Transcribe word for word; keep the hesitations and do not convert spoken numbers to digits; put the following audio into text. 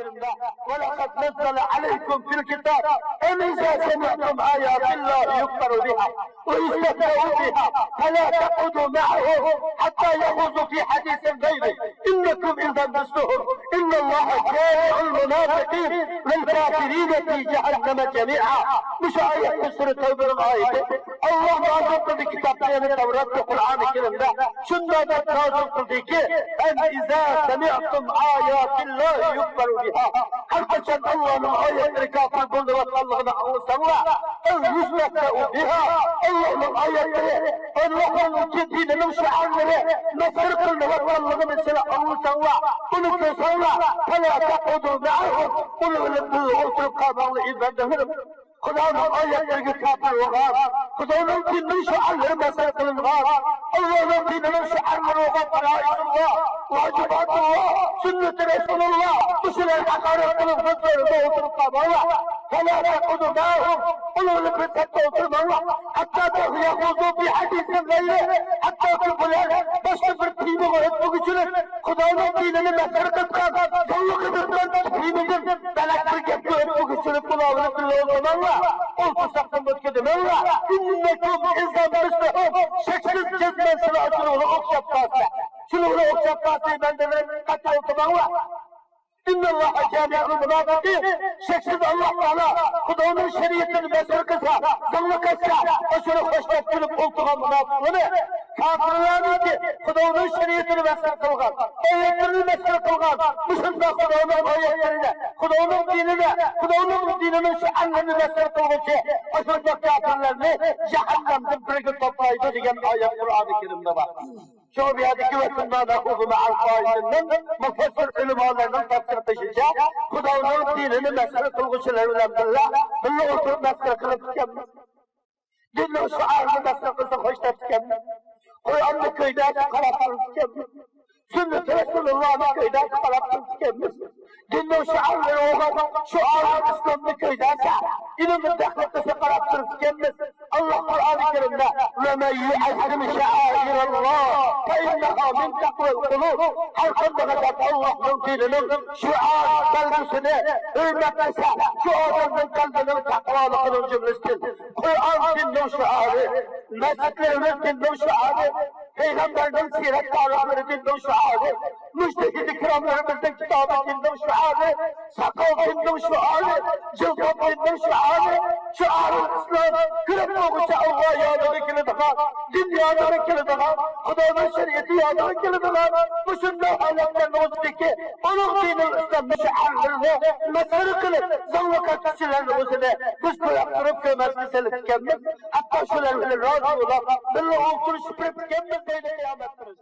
كەرىمدە: ولقد نزل عليكم في الكتاب أن إذا سمعتم آيات الله يكفر بها ويستهزأ بها فلا تقعدوا معهم حتى يخوضوا في حديث غيره إنكم إذا مثلهم إن الله جامع المنافقين والكافرين في جهنم جميعا. مۇشۇ ئايەتتە سۈرە تەۋبىنىڭ ئايىتى. ئاللا نازىل قىلدى كىتابنى، يەنى تەۋراتنى، قۇرئانى كەرىمدە شۇنداق دەپ نازىل قىلدىكى، أن إذا سمعتم آيات الله يكفر بها. ھەر قاچان ئاللانىڭ ئايەتلىرى كاپىر بولۇنۇۋاتقانلىقىنى ئاڭلىساڭلار، أو يستهزأ بها، ئاللانىڭ ئايەتلىرى، ئاللانىڭ دىنىنىڭ شوئارلىرى مەسخىرە قىلىنىۋاتقانلىقىنى سىلەر ئاڭلىساڭلار، بۇنى كۆرسەڭلار، فلا تقعدوا معهم، ئۇلار بىلەن بىللە ئولتۇرۇپ قالماڭلار، ئەي بەندىلىرىم. خۇدانىڭ ئايەتلىرىگە كاپىر بولغان، خۇدانىڭ دىنىنىڭ شوئارلىرى مەسخىرە قىلىنغان، ئاللانىڭ دىنىنىڭ شوئارلىرى بولغان پەرائىزۇللا، ۋاجىباتۇللا، سۈننىتى رەسۇلۇللا، مۇشۇلارنى ھاقارەت قىلىپ، ھۇزۇرىدا ئولتۇرۇپ قالماڭلار. فلا تقعدوا معهم، ئۇلار بىلەن بىر سەپتە ئولتۇرماڭلار. حتى يخوضوا في حديث غيره، ھەتتاكى بۇلار باشقا بىر تېمىغا ئۆتمىگۈچىلىك، خۇدانىڭ دىنىنى مەسخىرە قىلىدىغان، زاڭلىق قىلىدىغان تېمىدىن بەلەك بىر گەپكە ئۆتمىگۈچىلىك، بۇلار بىلەن بىللە ئولتۇرماڭلار. ئولتۇرساق بولمايدۇ دېمەڭلار. إنكم إذا مثلهم، شەكسىز جەزمەن سىلەر شۇلارغا ئوخشاپ قالىسىلەر. شۇلارغا ئوخشاپ قالىسىلەر، بەندىلىرىم، قېتىپ ئولتۇرماڭلار. إن الله جامع المنافقين، شەكسىز ئاللا تائالا خۇدانىڭ شەرىئىتىنى مەسخىرە قىلسا، زاڭلىق قىلسا، ئاشۇنى خوش دەپ كۈلۈپ ئولتۇرغان مۇناپىقلارنى، كاپىرلارنىڭكى خۇدانىڭ شەرىئىتىنى مەسخىرە قىلغان، ئايەتلىرىنى مەسخىرە قىلغان، مۇشۇنداق خۇدانىڭ ئايەتلىرىنى، خۇدانىڭ دىنىنى، خۇدانىڭ دىنىنىڭ شوئارلىرىنى مەسخىرە قىلغۇچى ئاشۇنداق كاپىرلارنى جەھەننەمدىن بىرگە توپلايدۇ دېگەن ئايەت قۇرئانى كەرىمدە بار. شۇڭا بۇ يەردىكى ۋەتەندە نەھۇ مەئەل قائىلىنىڭ مۇپەسسىر ئۆلىمالارنىڭ تەپسىر قىلىشىچە، خۇدانىڭ دىنىنى مەسخىرە قىلغۇچىلار بىلەن بىللە، بىللە ئولتۇرۇپ مەسخىرە قىلىپتىكەنمىز. دىننىڭ شوئارىنى مەسخىرە قىلسا خوش دەپتىكەنمىز. قۇرئاننى كۆيدۈرسە قاراپ تۇرىدىكەنمىز. سۈننىتى رەسۇلۇللانى كۆيدۈرسە قاراپ تۇرىدىكەنمىز. دىننىڭ شوئارلىرى بولغان شوئارۇ ئىسلامنى كۆيدۈرسە، ئىلىمنى دەخلى قىلسا قاراپ تۇرىدىكەنمىز. ئاللا قۇرئانى كەرىمدە، ومن يعظم شعائر الله فإنها من تقوى القلوب، ھەر قانداق ئادەم ئاللانىڭ دىنىنىڭ شوئار بەلگىسىنى ھۆرمەتلىسە، شۇ ئادەمنىڭ قەلبىنىڭ تەقۋالىقىنىڭ جۈملىسىدىن. قۇرئان دىننىڭ شوئارى، مەسچىتلىرىمىز دىننىڭ شوئارى، پەيغەمبەرنىڭ سىيرەت تارىخلىرى دىننىڭ شوئارى، مۇجتەھىد كىراملىرىمىزنىڭ كىتابى دىننىڭ شوئارى، ساقال دىننىڭ شوئارى، جىلباب دىننىڭ شوئارى، شوئارۇل ئىسلام، كۆرۈپ بولغۇچە ئاللا يادىغا كېلىدىغان، دىن يادىغا كېلىدىغان، خۇدانىڭ شەرىئىتى يادىغا كېلىدىغان، مۇشۇنداق ھالەتلەرنىڭ ئۆزىدىكى ئۇلۇغ دىنىل ئىسلامنىڭ شوئارلىرىنى مەسخىرە قىلىپ، زاڭلىق قىلغۇچىلارنىڭ ئۆزىنى بىز كۆرۈپ تۇرۇپ كۆرمەسكە سېلىپتىكەنمىز. ھەتتا شۇلار بىلەن رازى بولۇپ، بىللە ئولتۇرۇشۇپ بېرىپتىكەنمىز دەيدۇ قىيامەت كۈنى.